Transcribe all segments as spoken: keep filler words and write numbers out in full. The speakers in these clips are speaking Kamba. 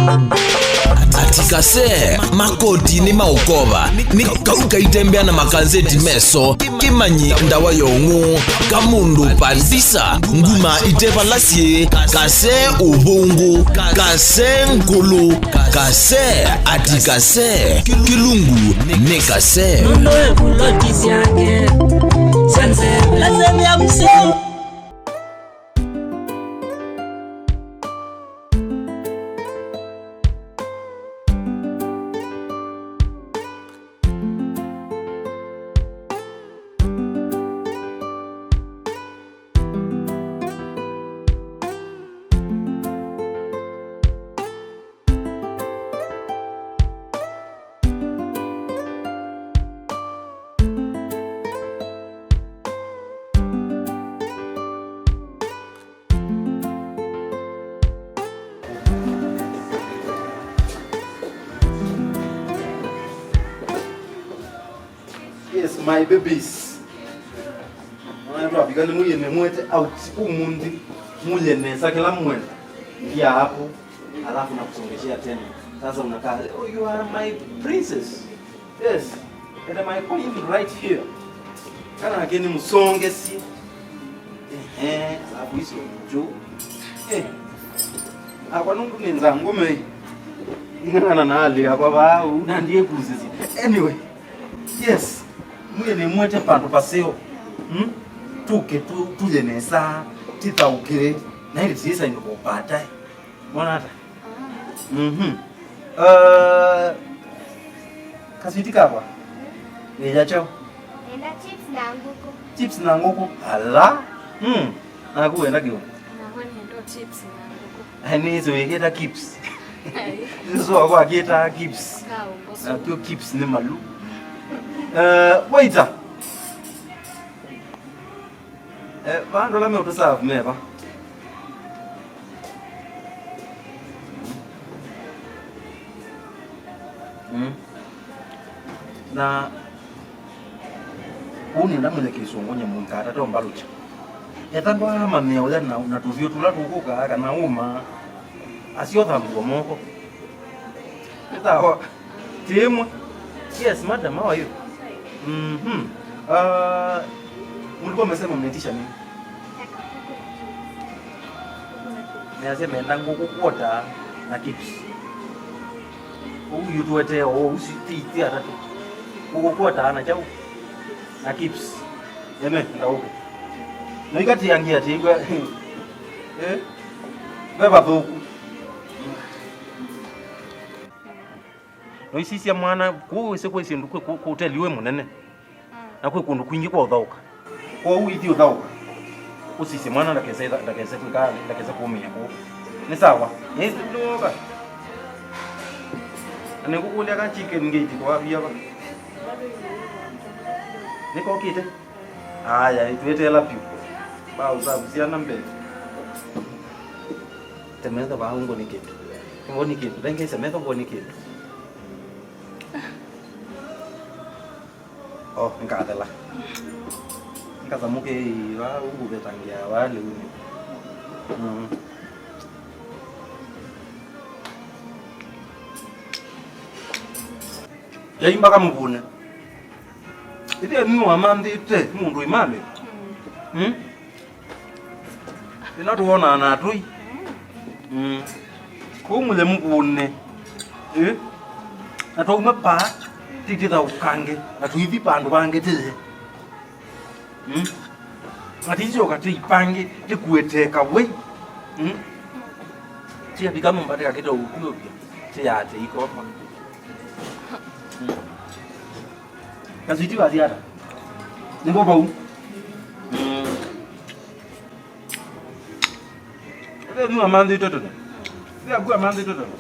Ati kase, makoti nĩ maũkova, nĩ kau kaitembea na makanzeti meso, kĩmanyi ndawa ya ũng'ũ, kamũndũ pandisa, nguma ite vala syĩ, kase ũvũngũ, kase ngũlũ, kase, ati kase, kĩlungu nĩ kase. Nũndũ ĩvuloti syake syanzevya mseo. Yes, my babies. Ona twavika nĩ mũyene mwete out ũmũnthĩ, mũye nesa kĩla mwenda. Ndia hapo, alafu nakusongeshea tena. Sasa unakaa, "Oh, you are my princess." Yes, and my queen right here. Kana ake nĩ mũsongesye. Ehe, alafu icio juu. Eh. Akwa nũndũ nĩ nza ngũme. Ing'ang'ana na alĩ akwa vaa ũu, na ndiye kusisi. Anyway, yes. Mũye nĩ mwete pandũ paseo. Hmm? Tuke tu, tuye nesa, tithaũkĩre. Na ili tisa ino kwa baadaye. Mwana ata? Mhm. Uh, kaswiti kakwa. Nĩ ya chao. Nenda chips na ngũkũ. Chips na ngũkũ. Ala. Mm. Naku wenda kĩu. Nakwa nenda chips na ngũkũ. Ai, nĩ icio wĩkĩta kips. Ai. Icio wakwa akĩta kips. Kaungo. Na tu kips nĩ malu. Uh, waiter. Eh, vandũ ala meũtũserve me va? Mm. Na ũu nĩenda mũye kĩsũngũ nyamũ ikatata ũmbalũkya. Ethĩwa ndwaamanyĩa ũya na, na tũvyũ tũla tũkũkaa kana ũma, asya ũthambĩwa moko. Nĩ sawa. Timwe. Yes, madam, how are you? Mhm. Uh, mlikuwa mmesema mnaitisha nini? Measya menda ngũkũ quarter na chips. Ũu yu tuetee o ũu si ti, ti atatũ. Ngũkũ quarter na chau na chips. Ene, ndaũke. Na ikatiangia ati igwa. Eh? Beba thuku. Noisisya mwana, kũu wĩsĩ kwĩ syĩndũ kwĩ kũ-, kũ-, ũteli wĩ mũnene. Mm. Na kwĩ kũndũ kwingĩ kwa ũthaũka. Kwoou ithi ũthaũka. Ũsisye mwana ndakese, ndakese kwĩka, ndakese kũmĩa kũu. Nĩ sawa? Nĩ, nĩwoka. Na nĩkũkũlya ka chicken gate kwa via va. Nĩkokĩte? Aya, ĩtwĩteela vyũ. Ba ũsavu syana mbee. Temetha vaa ũngũ nĩ kĩndũ. Ũngũ nĩ kĩndũ. Vengeisya metho ũngũ nĩ kĩndũ. Oh, nkathela. Nkasamũkĩi vaa ũngũ vetangĩa vaa lĩunĩ. Mm. Yai mpaka mũvũne. Ĩthĩa nĩ wamanthĩte mũndũ imalĩ. Mm. Ĩla tũwonaa na atũi. Mm. Kũu mũye mũvũne. Ĩ? Na twauma paa, titĩthaũkange, na tũithi vandũ vangĩ tĩye. Mm. Na tĩisyoka tĩipange, tĩkueteka wei. Mm. Tiavika mũmbatĩ kakĩta ũkwĩovya, tĩyate ikopa. Mm. Kaswiti wathi ata? Nĩvo vau. Mm. Ĩthĩa nĩwamanthĩtwe tene. Ĩthĩa aku amanthĩtwe tene.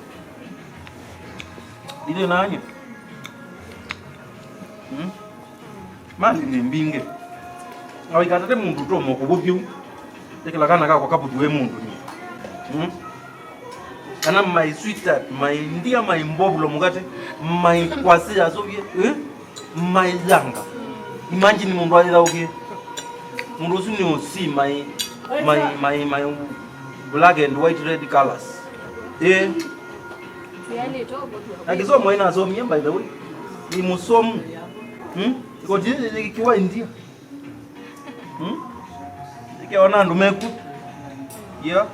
Ithe nanye. Mm. Mali nĩ mbingĩ. Na waikatate mũndũ ũtomo kũvũthya ũu. Ĩkĩla kana kakwa kapũthw'e mũndũ nyie. Mm. Kana my sweetheart, my dear, my mbovulo mũkate, my kwasĩ yasũvie. Eh? Mayanga. Imagine mũndũ ayĩthaũkie. Mũndũ ũsu nĩ ũsi my, my, my, my black and white red colors. Eh? Na kĩsomo ĩnasomie, by the way. Nĩ mũsomu. Hmm? Koti yĩyĩkiwa India. Hmm? Ĩkewa na andũ meku. Yeah.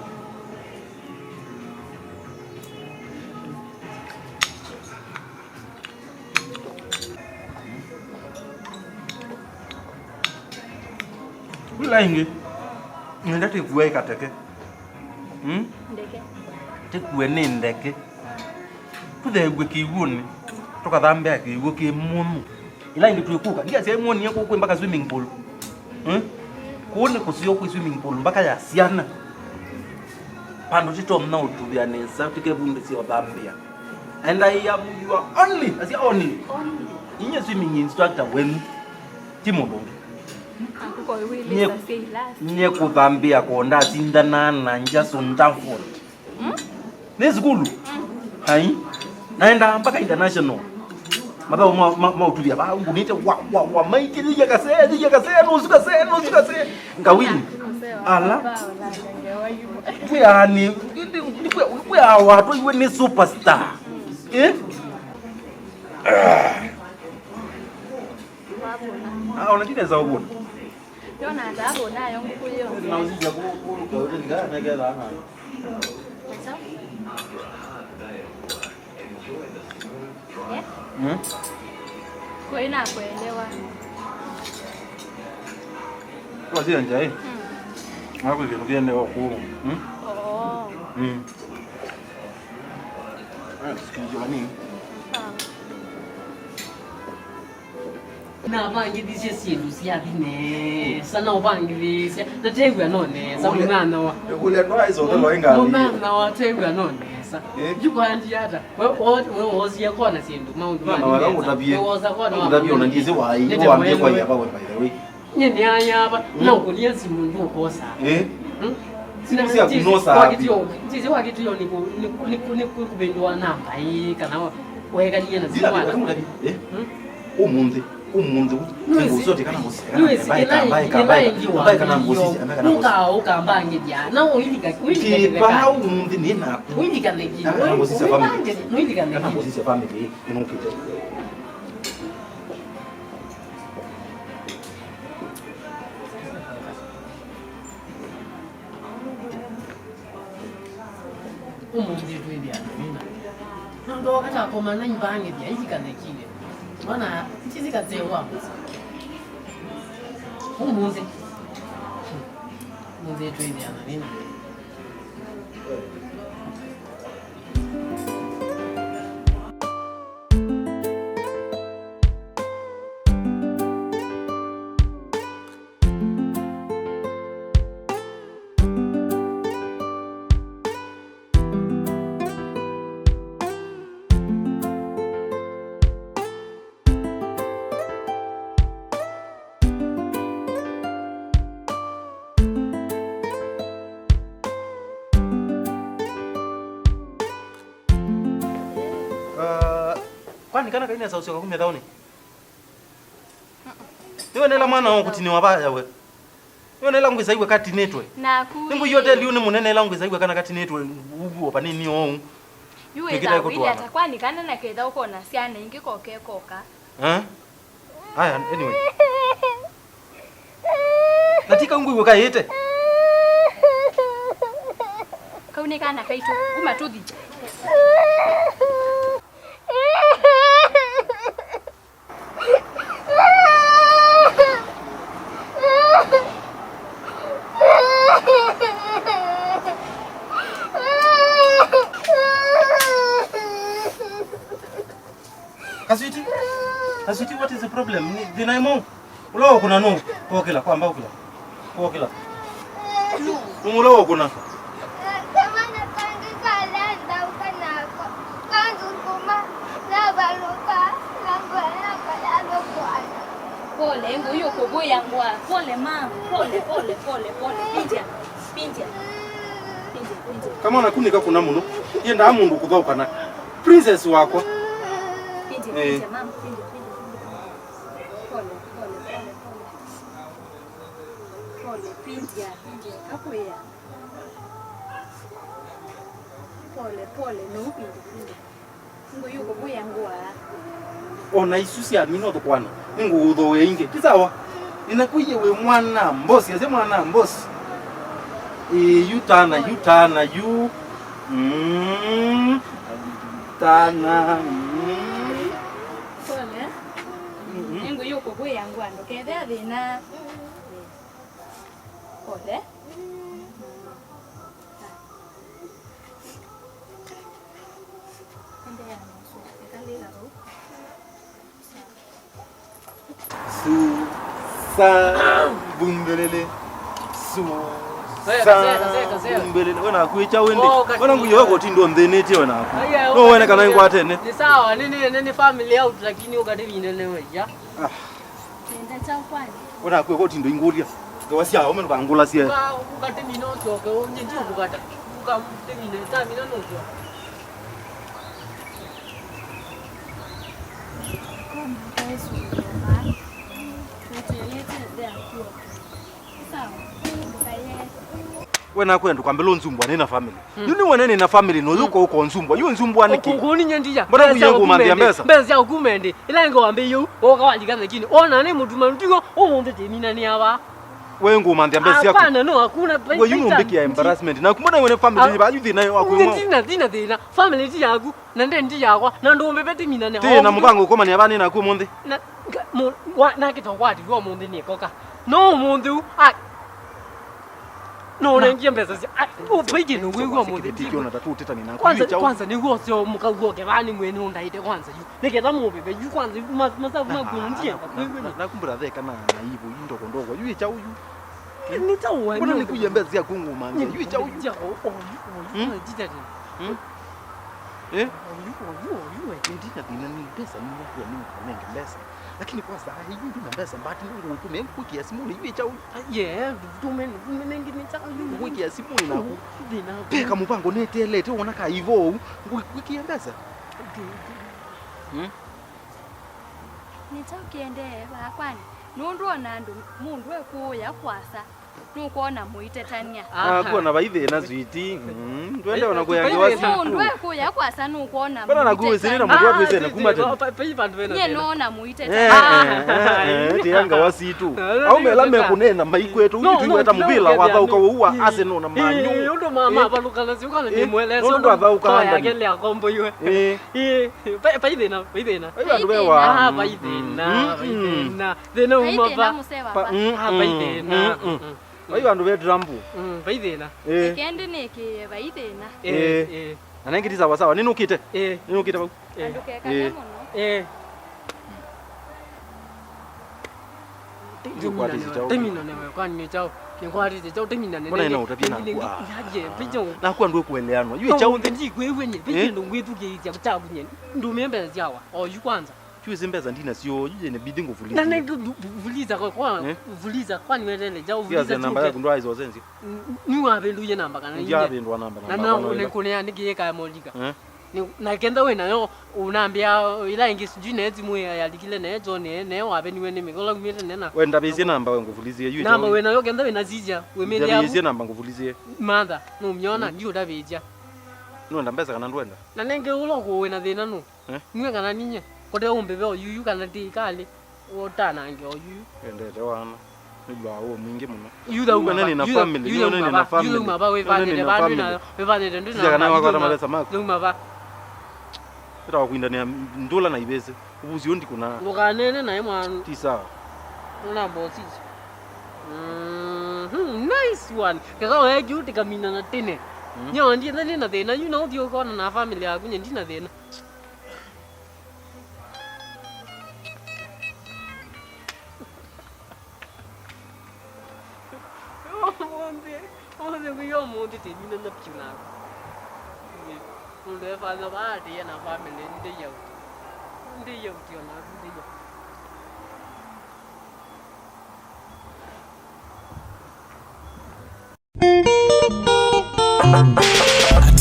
Ila ingĩ, nenda tĩkue ĩkateke. Hmm? Ndeke. Tĩkue nĩ ndeke. Tũtheew'e kĩw'ũnĩ, tũkathambĩa kĩw'ũ kĩ mũnu. Ila ingĩ twĩkũka, ndiasya ĩmwonie kũu kwĩ mpaka swimming pool. Hmm? Kũu nĩ kũseo kwĩ swimming pool mpaka ya syana. Vandũ tĩtomna ũtuvĩa nesa, tũkevundĩsya ũthambĩa. And I am your only, asya only. Only. Inye swimming instructor wenu. Ti mũndũ ũngĩ. Nye, nye kũthambĩa ko ndasindana na Jason Danford. Hmm? Nĩ sukulu. Hmm. Ai. Naenda mpaka international. Mathaũ ma, ma, ma ũtuvĩa, va, ngunĩte, wa, wa, wa, maikĩthĩia kasee, thĩia kasee, nusu kasee, nusu kasee. Ngawini. Ala. Kwĩani, kwĩa watwa iwe nĩ superstar. Eh? Ah, ona ndinaweza kuvuna. Yona ndavũna yo ngũkũ yo. Na usija ku, ku, ku, ku, kana. Eh? Hmm? Kwĩ na kuelewa. Kwa sio njai. Hmm. Ngakũikia ndukiende wa kuu. Hmm? Oh. Hmm. Ah, sikiliza nini? Sawa. Navangĩthisye syĩndũ syathi nesa, na ũvangĩthĩĩsya, na tew'a no nesa, mũnana wa. Kũlya ndwaĩ sothe lwaĩ ngalĩ. Mũnana wa tew'a no nesa. Eh? Jukwandia ata? We, we, we wosie kona syĩndũ, maũndũ. Mwana wala ũtavie. We wosa kona. Ũtavie ona ndizi waĩ, wambie kwa yaba we, by the way. Nye nĩ ayava, mm, na ũkũnia simu ndũkosa. Eh? Hmm? Simu sya kunosa wapi? Ndisi wakitio ni ku, ni ku, ni ku, ni ku, kuvindua namba ii, kana wekalie na simu. Ndila, eh? Hmm? Ũmũnthĩ, ũmũnthĩ, nĩngũsyote kana ngũsisya kana mbae, kambae, kambae, kambae, kana ngũsisya kana ngũsisya. Ũka, ũkambangĩthya. Na ũilika, ũilika. Kĩpa ũmũnthĩ nĩ naku. Ũilika nĩki? Kana ngũsisya family. Ũilika nĩki? Kana ngũsisya family. Nĩnũkĩte. Ũmũnthĩ twĩthĩa na thĩna. Nũndũ wakata kũmana imbangĩthya ithi kanekile. Wana, ithi katheo wa mũsa. Ũmũnthĩ. Ũmũnthĩ twĩthĩa na thĩna. Ah, kwani kana kainesa ũsyoka kumya thaũnĩ? Nĩwonela mwana wa kũtinĩwa vaya we. Nĩwonela ngwĩsa iwe katinĩtwe. Naku. Nĩngũi hoteli yu nĩ mũnene ĩla ngwĩsa iwe kana katinĩtwe ũguo vanini ũu. Yu wĩtha wĩlĩ ata kwani kana na ketha ũkona syana ingĩ koke koka. Eh? Aya, anyway. Na ti kau ngwĩw'a kaĩte. Kau nĩ kana kaitũ. Kuma tũthi. Kaswiti? Kaswiti, what is the problem? Nĩ thĩna ĩmwe? Ũla ũkũna nũ? Kokĩla, kwamba ũkĩla. Kokĩla. Nũ ũla ũkũna? Pole, ngũi ũkũvũĩa ngũa. Pole, ma'am. Pole, pole, pole, pole. Pindia. Pindia. Pindia, pindia. Kamwana kau nĩkakũna mũno. Ndiendaa mũndũ kũthaũkana. Princess wakwa. Pindia, eh, pindia, ma'am. Pindia, pindia, pindia. Pole, pole, pole, pole. Pole, pindia, pindia. Kakwĩa. Pole, pole, no, pindia, pindia. Ngũyũkũvũĩa ngũa. O na isu syamina ũthũkũana, nĩngũũthooea ingĩ. Ti sawa? Nĩnakwĩie wĩ mwana mbosi, asya mwana mbosi. Ĩĩ, yu tana, yu tana, yu. Mm. Tana. Mm. Pole. Mm-hmm. Nĩngũyũkũvũĩa ngũa ndũkethĩa thĩna. Pole. Susa, vumbelele. Susa, vumbelele. We naku ĩkya wĩndĩ. Oh, we naku yoka ũtinda ũnthĩnĩtye we naku. No wene kana ingwatene. Ni sawa, ni, ni, ni, ni family out, lakini ukati vindene weja. Ah. Nenda kyaũ kwani? Ona kwĩ koti ndo ingũlya. Ngewa sya ome ndũkangũlasye. Uka-, ukatemina ũsyoke, ũnye ndio kukata. Ukatemina, tamina nũsyoke. Koma, kaesu, koma. Natelete, they are two of them. Sawa, ndũkaye. We nakwenda kwambĩla ũnzumbwa nĩ na family. Mm. Yu nĩ wene nĩ na family no yuko uko nzumbwa. Yu nzumbwa nĩkĩ? Kũninye ndiya. Mbona kuye ngũmanthia mbesa? Mbesa sya kuma ĩndĩ. Ila ngo wambe yu, oka walika mekini. Ona nĩ mũtuma mtigo, ũmũnthĩ tĩmina nĩ ava. We ngũmanthia mbesa syaku. Hapana, no, hakuna. We yu nũmbĩkia embarrassment. Na kumona wene family ba yu thĩna waku. Nĩ thĩna, thĩna, thĩna. Family ti yaku, na nde ndi yakwa, na ndũmbebe tĩmina nĩ. Tĩ na mũvango ũkomania vani naku ũmũnthĩ. Na, nga-, mu-, wa, nake twakwatiwe ũmũnthĩ nĩkoka. No ũmũnthĩ u, a, no ũnengie mbesa cia, a, ũpai kĩndũ wĩw'a ũmũnthĩ. Kwanza, kwanza nĩguo ũseo mũkauo kevani mwene ũndaĩte kwanza yu. Nĩketha mũveve yu kwanza yu, ma-, masavu makuo ndienda kwĩw'a. Nakumbura theka na, na ivo, yu ndoko ndoko, yu ĩkya ũyu. Nĩ ta ũwa. Mbona nĩkuie mbesa syaku ngũmanthia, yu ĩkya ũyu. Yu, yu, yu, yu. Eh? Oyu, oyu, oyu, we. Nĩ ndina thĩna nĩ mbesa, nĩ mũkua, nĩ mũkua nenge mbesa. Lakini kwa saa hii, ndina mbesa, but nĩ ngũtũmĩa ngũkwĩkĩa simũnĩ, yu ĩkya ũyu. Ah, yeah, tume, tume nenge nĩ kya ũyu. Ngũkwĩkĩa simũnĩ naku. Thĩna. Peka mũvango netelete, wona ka ivo ũu, ngũkwĩkĩa mbesa. Hmm? Nĩ kyaũ kĩendee vaa kwani? Nũndũ ona andũ, mũndũ ekũũya kwasa. Nũkwona mũitetania. Aha. Nakuona vai thĩna, switi. Mm, twende ona kũya ngewa situ. Mũndũ ekũya kwasa nũkwona mũitetania. Mbona naku wĩsĩrĩra mũndũ atwĩsene kuma tene? Nyie nona mũitetania. Eh, eh, eh, eh, tĩa ngewa situ. Au mela mekũneena maikwetũ, no, ũtwĩweta mũvĩla wathaũka ũu wa Arsenal na Man U. Ĩĩ, ũndũ mama avalũkana siũkana nĩmwelesya ũndũ wathaũka yake lĩa kombo iwe. Ĩĩ. Ĩĩ, vai thĩna, vai thĩna. Vai andũ ve wa. Ah, vai thĩna, vai thĩna. Thĩna uma va? Vai thĩna, mũsee wakwa. Ah, vai thĩna. Vai vandũ ve Trump. Mm, vai thĩna. Eh. Kendi nĩkĩe vai thĩna. Eh, eh. Na nengĩ ti sawa sawa. Nĩnũkĩte? Eh. Nĩnũkĩte vau? Eh. Andũ kekane mũno. Eh. Nĩũkwatĩte kyaũ? Tĩmina newe, kwani nĩ kyaũ? Nĩkwatĩte kyaũ tĩmina newe? Mbona ĩna ũtavya naku? Yaje, picha. Naku andũ ekueleanwa. Yu kyaũ? Ndikwĩw'e nye, picha ndo ngwĩthukĩĩsya kyaku nye. Ndũmĩe mbesa syawa. O yu kwanza. Yu ĩsĩ mbesa ndinasyo, yu yene bidi ngũvulize. Na nenge vuliza kwa, kwa, vuliza, kwani wetele kyaũ vuliza. Siaze namba yaku ndwaĩsa ũsenzya. Nĩwavĩndũie namba kana inya? Ndyavĩndũa namba, namba kana nĩkũnea nĩkĩyĩkae molika. Eh? Na kenda wĩ nayo, ũnambĩa ĩla ĩngĩ sijui nae simũ yalikile nae John, nae waveniwe nĩ mĩkola umĩte nena. We ndavĩsye namba we ngũvulizie, yu namba wĩ nayo kenda wĩ na sisya, wĩmĩthĩa. Ndavĩsye namba ngũvulizie. Mantha, nũmyona, ndiũtavĩsya. Nũenda mbesa kana ndwenda? Na nenge ũla ũkũwĩ na thĩna nũ? Eh? Nue kana ninye, kote ũmbĩve oyuyu kana ti ikalĩ, ũtanange oyuyu. Endete wana. Nĩlwa ũũ mwingĩ mũno. Yu thauma va, nĩ na family, yu thauma va, yu thauma va, wĩvanĩte va, ndwĩ na, wĩvanĩte, ndwĩ na kana wakata mavesa maku. Thauma va. Ĩta wakwindanĩa ndũla na ivĩsĩ. Ũvusi ũndi kuna. Ndũkanene naye mwana. Ti sawa. Nona bosi. Mhm, nice one. Kaka wewe juu tikamina na tene. Mm. Nyo ndiye na thĩna, yu na ũthiĩ ũkona na family yaku, nye ndi na thĩna. Ũmũnthĩ, ũmũnthĩ ngwĩya ũmũnthĩ tĩmina na piũ naku. Mũndũ efanya vaatĩĩa na family, ndĩya ũtĩ. Ndĩya ũtĩ o naku, ndĩya.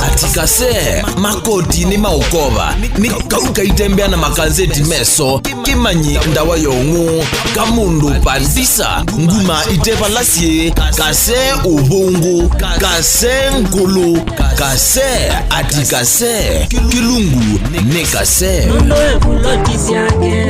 Atĩ Kase, makoti nĩ maũkova, nĩ kau kaitembea na makanzeti meso, kĩmanyi ndawa ya ũng'ũ, kamũndũ pandisa, nguma itevalasye, kase ũvũngũ, kase ngũlũ, kase ati kase, kĩlungu nĩ kase. Nũndũ wĩ vuloti syake.